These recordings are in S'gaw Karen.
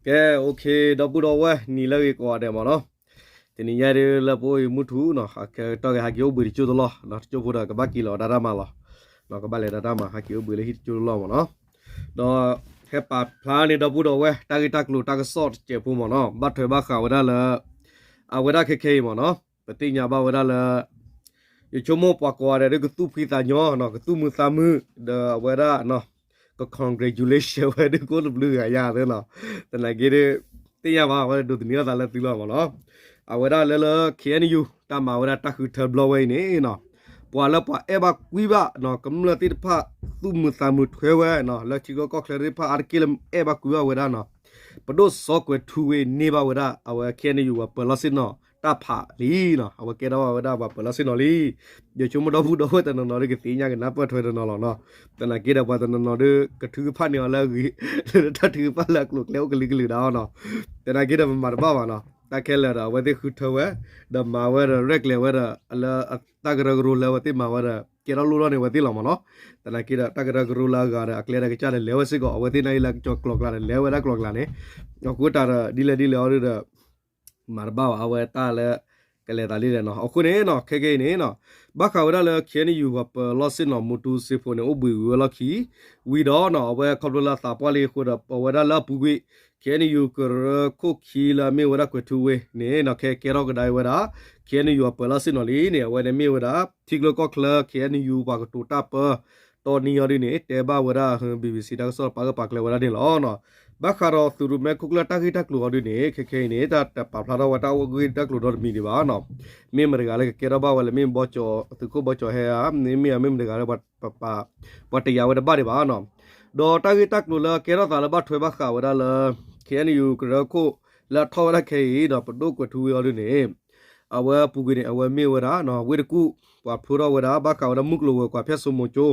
ကဲ OK ဒီပုၢ်ဒီဝဲၢ် နံၤလၢအဂ့ၤကိးဂၤဒဲးမ့ၢ်နီၤ, တနံၤညါဒ်လၢပအိၣ်အံၤမုၢ်ထူနီၤ ကတီၢ်ဂ့ၤဟးက့ၤအိၣ်ဘှံးတကၠိၢ်တလီၢ်, တကၠိၢ်ဖိဒီးကဘၣ်က့ၤလီၤတၢ်တၢ်မၤလီၤ, ကဘၣ်လဲၤတၢ်တၢ်မၤ ဟးက့ၤအိၣ်ဘှံးလၢဟံၣ်တကၠိၢ်တလီၢ်မ့ၢ်နီၤ, ဒီးဟဲပာ်ဖျါန့ၣ် ဒီပုၢ်ဒီဝဲၢ် တၢ်ဂ့ၢ်တၢ်ကျိၤတၢ်ကစီၣ်တစဲးဖိမ့ၢ်နီၤ, ဘၣ်ထွဲဘၣ်ဃးဝဲဒၣ်လၢ အဝဲဒၣ်ခဲခဲအံၤမ့ၢ်နီၤ, ပသ့ၣ်ညါဘၣ်ဝဲဒၣ်လၢ ယဆိကမိၣ်ပှၤကိးဂၤဒဲးဒ်ကသူၣ်ဖှံသးညီနီၤ, ကသူၣ်မုာ်သးမုာ် ဒီးအဝဲဒၣ် က congratulation ဝဲဒ်ကိးတဘျုးဂၤယၤသ့နီၤ, သနာ်က့ဒ် သ့ၣ်ညါဘၣ် အဝဲဒၣ်ဒိးသန့ၤထီၣ်သးလၢသုလီၤမ့ၢ်နီၤ, အဝဲဒၣ်လၢလၢ KNU တၢ်မၤဝဲဒၣ်တၢ်ဃုထၢဘျီဝဲအံၤန့ၣ်နီၤ, ပှၤလၢပှၤအဲၣ်ဘၣ်ကွံဘၣ်နီၤ ကမျၢၢ်သ့ၣ်တဖၣ် သူၣ်မုာ်သးမုာ်ထွဲဝဲနီၤ, လၢထံချၢကီၢ်ချၢသ့ၣ်တဖၣ်အါတက့ၢ်လၢအဲၣ်ဘၣ်ကွံဘၣ်ဝဲဒၣ်နီၤ, ပဒိၣ်စီၤကွဲၤထူဝ့န့ၢ်ဘၣ်ဝဲဒၣ် အဝဲ KNU ပှၤပၢၤလီၢ်ဆ့ၣ်နီၤတၢ်ဖးလံနီၤ, အဝဲကဲထီၣ်ဘၣ်ဝဲဒၣ်ပှၤပၢၤလီၢ်ဆ့ၣ်နီၤလံ, ယဆိကမိၣ်ဒီပုၢ်ဒီဝဲၢ်တနီၤနီၤဒ်ကသ့ၣ်ညါကနၢ်ပၢၢ်ထွဲတနီၤလီၤနီၤ, သနာ်က့ဒီးပှၤတနီၤနီၤဒ်ကထုကဖၣ်န့ၢ်အီၤလၢအဂ့ၤ လၢတၢ်ထုကဖၣ်လၢအကျိၤအကျဲအိၣ်ကလုာ်ကလုာ်ဒၣ်အီၤနီၤ, သနာ်က့ဒီးပမၤတဘၣ်ဘၣ်နီၤ, တၢ်ခဲလၢာ်ဒီးအဝဲသ့ၣ်ဃုထၢဝဲ, ဒီးမၤဝဲဒီးရဲၣ်ကျဲၤဝဲဒီး လၢအတၢ်ကရၢကရိလၢအဝဲသ့ၣ်မၤဝဲဒီး ကဲထီၣ်လိၣ်ထီၣ်န့ၢ်အဝဲသ့ၣ်လီၤမ့ၢ်နီၤ, သနာ်က့ဒီးတၢ်ကရၢကရိလၢအဂၤဒီး အကျဲဒီးကစၢ်ဒီးလဲၤဝဲစ့ၢ်ကီး အဝဲသ့ၣ်နာ်က့လၢကစၢ်ကျိၤကျါဒီးလဲၤဝဲဒၣ်ကျိၤကျါန့ၣ်, အဃိတၢ်ဒီးဒ်လဲၣ်ဒ်လဲၣ်အီၤဒ်ဒီး မၤတဘၣ်ဘၣ် အဝဲတၢ်လၢ ကလဲၤသးဒ်လဲၣ်နီၤ, အဃိန့ၣ်နီၤ ခဲကနံၣ်အံၤန့ၣ်နီၤ, ဘၣ်ဃးဝဲဒၣ်လၢ KNU ပှၤပၢၤလီၢ်ဆ့ၣ်နီၤ မူတူစ့ဖိန့ၣ် အိၣ်ဘှံးဝံၤဝဲလီၢ်ခံ ဝံၤဒီးနီၤ အဝဲခီဖျိလၢအသးပှၢ်လံအဃိဒီး ပဝဲဒၣ်လၢအပူၤကွံာ် KNU ကရၢခိၣ်ခံလၢအမ့ၢ်ဝဲဒၣ်ကွဲၤထူဝ့န့ၣ်နီၤ ခဲကဲထီၣ်ကဒါဝဲဒၣ် KNU ပှၤပၢၤလီၢ်ဆ့ၣ်နီၤလံန့ၣ် အဝဲန့ၣ်မ့ၢ်ဝဲဒၣ် ထံကျိကီၢ်ချၢ KNU ပှၤကတိၤတၢ်ပၢ တီနံၤအီၤဒ်န့ၣ် တဲဘၣ်ဝဲဒၣ် BBC တၢ်ကစီၣ်ပာ်ဂၢၢ်ပာ်ကျၢၤဝဲဒၣ်န့ၣ်လီၤ. ဘၣ်ဃးဒီးသုးရိၣ်မဲခိၣ်ကျၢၢ်တၢ်ဂ့ၢ်တၢ်ကျိၤအီၤဒ်န့ၣ် ခဲခဲအံၤန့ၣ် တၢ်တပာ်ဖျါထီၣ်ဝဲတၢ်ဂ့ၢ်တၢ်ကျိၤဒီတမံၤဒံးဘၣ်နီၤ. မ့ၢ်မတၤတဂၤလၢကကဲထီၣ်ဘၣ်ဝဲလဲၣ် မ့ၢ်ဘီကၠီၤ သုးခိၣ်ဘီကၠီၤဟဲဧါ မ့မ့ၢ်မတၤတဂၤလၢ ပှၤတယာ်ဝဲတဘၣ်ဒံးဘၣ်နီၤ. ဒီးတၢ်ဂ့ၢ်တၢ်ကျိၤလၢကဲထီၣ်သးလၢဘၣ်ထွဲဘၣ်ဃးဝဲဒၣ်လၢ KNU ကရၢခိၣ်လၢအထီၣ်ဝဲဒၣ်ခဲအံၤဒီး ပဒိၣ်ကွဲၤထူဝ့အီၤဒ်န့ၣ် အဝဲအပူၤကွံာ်န့ၣ် အဝဲမ့ၢ်ဝဲဒၣ် ဝ့ၢ်တကူၣ် ပှၤဖျိထီၣ်ဝဲဒၣ် ဘၣ်ဃးဝဲဒၣ်မုၢ်ကျိၤဝဲၤကွာ်ဖၠၣ်စိမိၤကၠိ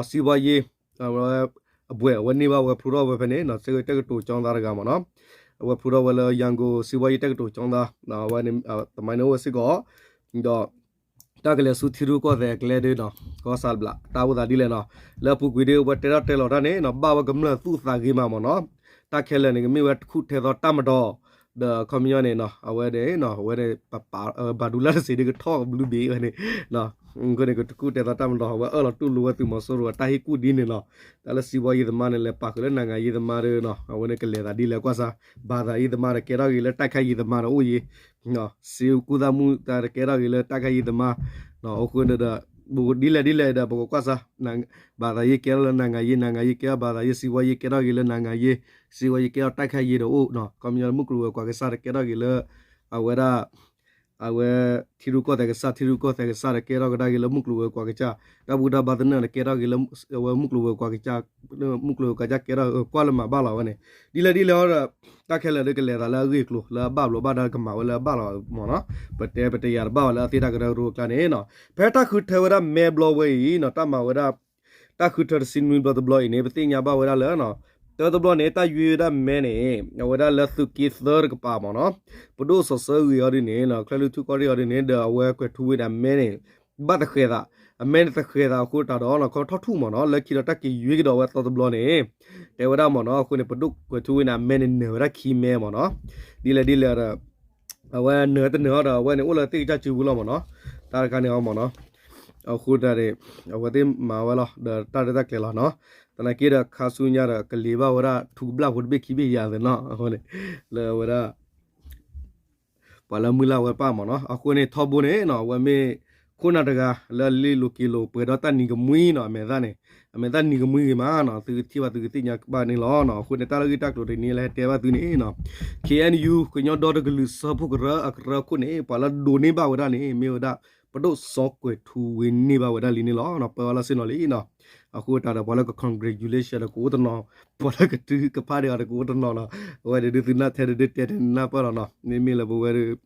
စီးပွားရေး အဝဲအဘှဲၣ် အဝဲန့ၢ်ဘၣ်ဝဲဖျိထီၣ်ဝဲဖဲန့ၣ် စ့တက္ကသိုလ်ကျောင်းသားတဂၤမ့ၢ်နီၤ. အဝဲဖျိထီၣ်ဝဲလၢ ရန်ကုန် စီးပွားရေးတက္ကသိုလ်ကျောင်းသား အဝဲန့ၣ် သမိုင်းန့ၣ်အိၣ်ဝဲစ့ၢ်ကီး ဒီး တၢ်ကလဲၤဆူထံရူၢ်ကီၢ်သဲးအကျဲဒ်နီၤ ကီၢ်စၢ်ဘျး တၢ်အိၣ်သးဒ်လဲၣ်နီၤ. လၢအပူၤကွံာ်ဒ်အဝဲတဲထီၣ်တဲလီၤတၢ်န့ၣ်နီၤ ဘၣ်ဝဲကမျၢၢ်သူၣ်သးဂ့ၤမးမ့ၢ်နီၤ. တၢ်ခဲလၢာ်န့ၣ် ကမ့ၢ်ဝဲတခူၣ်ထဲသိးတၢ်မတီၤ ဒီးခီပညီန့ၣ်နီၤ အဝဲန့ၣ် အဝဲန့ၣ် ပပာ် ဘၣ်ဒူလၢတစ့းဒ်ကထီၣ်ဘျုးဘ့ၣ်ဝဲန့ၣ် အဃိန့ၣ် ကတခူၣ်ထဲသိးတၢ်မတီၤ အဝဲအၢၣ်လီၤတူၢ်လိာ်ဝဲသုးမီၤစိရိၤအတၢ်ဟ့ၣ်ကူၣ်ဒ်န့ၣ်လီၤ. တၢ်လၢ စီးပွားရေးသမား န့ၣ် လဲၤပာ်ဃုာ်လၢ နိုင်ငံရေးသမား ဒီးနီၤ အဝဲန့ၣ်ကလဲၤသးဒ်လဲၣ်ကွၢ်စၢ် ဘာသာရေးသမား ဒီးကဲထီၣ်က့ၤလၢ တိုက်ခိုက်ရေးသမား ဒီးအိၣ်ယံၤ စ့ကူၣ်သၣ်မုၣ်တၢ်ကဲထီၣ်က့ၤလၢ တိုက်ခိုက်ရေးသမား အဃိန့ၣ်ဒီး ပကဒ်လဲၣ်ဒ်လဲၣ်ဒီး ပကကွၢ်စၢ် ဘာသာရေး ကဲထီၣ်လၢ နိုင်ငံရေး နိုင်ငံရေး ကဲထီၣ် ဘာသာရေး စီးပွားရေး ကဲထီၣ်က့ၤလၢ နိုင်ငံရေး စီးပွားရေး ကဲထီၣ် တိုက်ခိုက်ရေး ဒီးအိၣ် ခီပညီ မုၢ်ကျိၤဝဲၤကွာ်ကစၢ် ဒီးကဲထီၣ်က့ၤလၢ အဝဲဒၣ် အဝဲ ထံရူၢ်ကီၢ်သဲးကစၢ် ထံရူၢ်ကီၢ်သဲးကစၢ် ဒီးကဲထီၣ်ကဒါက့ၤလၢ မုၢ်ကျိၤဝဲၤကွာ်ကစၢ် တၢ်ဘူၣ်တၢ်ဘါသနၢၣ် ဒီးကဲထီၣ်က့ၤလၢ အဝဲမုၢ်ကျိၤဝဲၤကွာ်ကစၢ် မုၢ်ကျိၤဝဲၤကွာ်ကစၢ် ကဲထီၣ်ကွၢ်လၢမၤဘၣ်လီၤဝဲန့ၣ် ဒ်လဲၣ်ဒ်လဲၣ်အီၤဒီး တၢ်ခဲလၢာ်ဒီးကလဲၤသးလၢအဂ့ၢ်အကျိၤ လၢအဘၣ်ဘျီးဘၣ်ဒါကမၤဝဲလၢအဘၣ်လီၤမ့ၢ်နီၤ. ပတဲပတယာ်တဘၣ်ဝဲလၢအသ့တၢ်ကရၢကရိအကျါန့ၣ်နီၤ. ဖဲတၢ်ဃုထၢဝဲဒၣ်မဲဘျီဝဲအံၤနီၤ တၢ်မၤဝဲဒၣ် တၢ်ဃုထၢတဆံနွံဘျီတဘျီအံၤန့ၣ် ပသ့ၣ်ညါဘၣ်ဝဲဒၣ်လၢ တၢတဘျီန့ၣ် တၢ်ယွ့ဝဲဒၣ်မဲန့ၣ် အဝဲဒၣ်လၢသုးက့သၢတကပၤမ့ၢ်နီၤ. ပဒိၣ်စီၤစၢဂ့ၤအီၤဒ်န့ၣ် ချၢၣ်လွံၢ်ထူၣ်ကီၢ်ရ့ၣ်အီၤဒ်န့ၣ် ဒီးအဝဲကွဲၤထူဝ့န့ၣ် အမဲန့ၣ် ဘၣ်သဃဲၤသး အမဲန့ၣ်သဃဲၤသးအဃိတၢ်ဒီး ခီထီၣ်ထူၣ်မ့ၢ်နီၤ လၢခံဒီးတၢ်က့ၤယွ့ကဒီးဝဲသီတဘျီန့ၣ် တဲဝဲဒၣ်မ့ၢ်နီၤ အဃိန့ၣ် ပဒိၣ်ကွဲၤထူဝ့န့ၣ် အမဲန့ၣ်နၢၤဝဲဒၣ်ခံမဲမ့ၢ်နီၤ ဒ်လဲၣ်ဒ်လဲၣ်ဒီး အဝဲနၢၤတနၢၤအီၤဒီး အဝဲန့ၣ်အိၣ်လၢသ့ၣ်ကစၢ်စုပူၤလီၤမ့ၢ်နီၤ တၢ်တခါန့ၣ်အီၤမ့ၢ်နီၤ အဃိတၢ်န့ၣ် အဝဲသ့ၣ်မၤဝဲလီၤ ဒီးတၢ်ရဲၣ်တၢ်ကျဲၤလီၤနီၤ သနာ်က့ဒီးခါဆူညါဒီး ကလ့ၤဘၣ်ဝဲဒၣ်ထူကဘျၣ်ဖိတဘ့ၣ်ခံဘ့ၣ်ယၤသ့ၣ်နီၤ အဃိန့ၣ် လၢဝဲဒၣ် ပှၤလၢမုၢ်လၢ်ဝဲပၢ်မ့ၢ်နီၤ အဃိန့ၣ်ထီဘိန့ၣ်နီၤ အဝဲမ့ၢ်ခိၣ်နၢ်တဂၤလၢလ့လိၤက့ၤလိၤပှဲၤဒီးတၢ်နံၤကမှံနီၤ အမဲာ်သၣ်န့ၣ် အမဲာ်သၣ်နံၤကမှံဂ့ၤမးနီၤ သုကထံၣ်ဘၣ်သုကသ့ၣ်ညါဘၣ်န့ၣ်လီၤနီၤ အဃိန့ၣ်တၢ်လၢဂ့ၢ်တၢ်ကျိၤတနံၤလၢဟဲတဲဘၣ်သုန့ၣ်နီၤ KNU ကညီဒီတကလုာ်စၢဖှိၣ်ကရၢအကရၢခိၣ်န့ၣ် ပှၤလၢဒိးန့ၢ်ဘၣ်ဝဲဒၣ်န့ၣ် မ့ၢ်ဝဲဒၣ် ပဒိၣ်စီၤကွဲၤထူဝ့န့ၢ်ဘၣ်ဝဲဒၣ်လံန့ၣ်လီၤနီၤ ပၢအီၤလၢစ့ၢ်နီၤလံနီၤ အဃိတၢ်ဒီးပှၤလၢက congratulation ဒီးကအိၣ်တနီၤ ပှၤလၢကထုကဖၣ်ဒီးကအိၣ်တနီၤနီၤ အဝဲဒၣ်ဒုးသုနၢ်ထဲဒုးတဲတဲနၢ်ပၢၢ်လီၤနီၤ မ့မ့ၢ်လၢပဝဲဒၣ်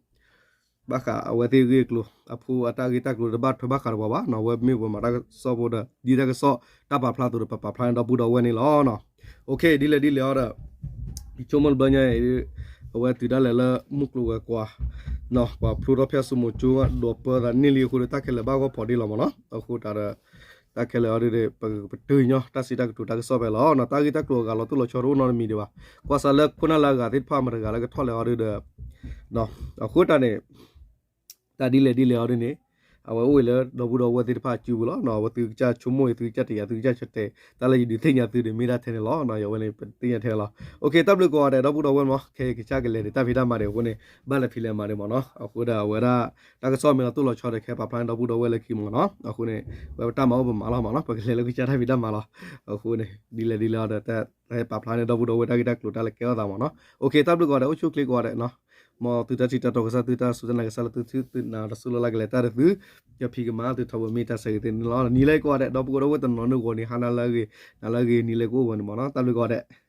ဘၣ်ဃးအဝဲသ့ၣ်ဂ့ၢ်အကျိၤ အဖိအတၢ်ဂ့ၢ်တၢ်ကျိၤတဘၣ်ထွဲဘၣ်ဃးဒီးပှၤဘၣ်နီၤ အဝဲမ့ၢ်ပှၤမၤတၢ်ကစီၣ်ဖိဒီး ဒ်တၢ်ကစီၣ် တၢ်ပာ်ဖျါအသိးဒီးပပာ်ဖျါန့ၢ်ဒီပုၢ်ဒီဝဲၢ်န့ၣ်လီၤနီၤ OK ဒ်လဲၣ်ဒ်လဲၣ်အီၤဒီး ယဆိကမိၣ်တဘျီညါအံၤ အဝဲတုၤဒၣ်လဲာ်လၢမုၢ်ကျိၤဝဲၤကွာ် ပှၤဖျိထီၣ်ဖၠၣ်စိမိၤကၠိ ဒိးပၢသးန့ၢ်လံအဃိဒီး တၢ်ခဲလၢာ်ဘၣ်ဂီၢ်ဖီဒ့လီၤမ့ၢ်နီၤ အဃိတၢ်ဒီး တၢ်ခဲလၢာ်အီၤဒုဒီး ပကပတုာ်ညီ တၢ်စံးတၢ်ကတိၤတၢ်ကစီၣ်ဖဲလီၤ. တၢ်ဂ့ၢ်တၢ်ကျိၤအဂၤလီၤတိၢ်လီၤဆီတအိၣ်နီတမံၤဒံးဘၣ်. ကွၢ်စးလၢခိၣ်နၢ်လၢအဂၤသ့ၣ်တဖၣ်မတၤတဂၤလၢကထီၣ်လဲၤအီၤဒုဒီး အဃိတၢ်န့ၣ် တၢ်ဒ်လဲၣ်ဒ်လဲၣ်အီၤဒ်န့ၣ် အဝဲအိၣ်ဝဲလၢဒီပုၢ်ဒီဝဲၢ်သ့ၣ်တဖၣ်အစုပူၤလီၤ. အဝဲသုကစၢ်ဆိကမိၣ်အံၤ သုကစၢ်တယာ် သုကစၢ်ဆၢတဲာ် တၢ်လၢယဒုးသ့ၣ်ညါသုဒီးမ့ၢ်ဒၣ်ထဲန့ၣ်လီၤ. အဝဲန့ၣ် ပသ့ၣ်ညါထဲလီၤ. တၢ်ဘျုးကိးဂၤဒဲး ဒီပုၢ်ဒီဝဲၢ်မ့ၢ် ခဲအံၤကစၢ်ကလဲၤဒီးတၢ်ဖံးတၢ်မၤဒံးအဃိန့ၣ် ဘၣ်လဲၤဖံးလဲၤမၤဒံးမ့ၢ်နီၤ. အဃိဒီးအဝဲဒၣ် တၢ်ကစီၣ်မ့ၢ်လီၤတိၢ်လီၤဆီဒီး ခဲပာ်ဖျါန့ၣ် ဒီပုၢ်ဒီဝဲၢ်လၢခံမ့ၢ်နီၤ. အဃိန့ၣ် ဝဲပတၢ်မၤအိၣ်ပမၤလီၤမ့ၢ်နီၤ. ပကလဲၤလၢကစၢ်တၢ်ဖံးတၢ်မၤလီၤ. အဃိန့ၣ် ဒ်လဲၣ်ဒ်လဲၣ်အီၤဒီး တၢ်ဟဲပာ်ဖျါန့ၣ် ဒီပုၢ်ဒီဝဲၢ်တၢ်ဂ့ၢ်တၢ်ကျိၤတၢ်လၢကဲထီၣ်သးမ့ၢ်နီၤ. တၢ်ဘျုးကိးဂၤဒဲး အိၣ်ဆူၣ်ချ့ကိးဂၤဒဲးနီၤ. မ်သုတၢ်ထံၣ်တၢ်တီကစၢ် သုတၢ်စူၢ်တၢ်နာ်ကစၢ်လၢသုထူၣ်သုနၤ တၢ်ဆိၣ်လၢ်လၢ်ကလဲၤတၢ်ဒီးသု ကဖံးကမၤသုထီဘိမ့ၢ်တၢ်ဆၢဂ့ၤသ့န့ၣ်လီၤ. နံၤလၢကိးဂၤဒဲး ဒီပုၢ်ဒီဝဲၢ်တနီၤနီၤဂီၤန့ၣ် ဟါနၤလၢအဂ့ၤ နၤလၢအဂ့ၤ နံၤလၢကအိၣ်ဂီၤန့ၣ်မ့ၢ်နီၤ. တၢ်ဘျုးကိးဂၤဒဲး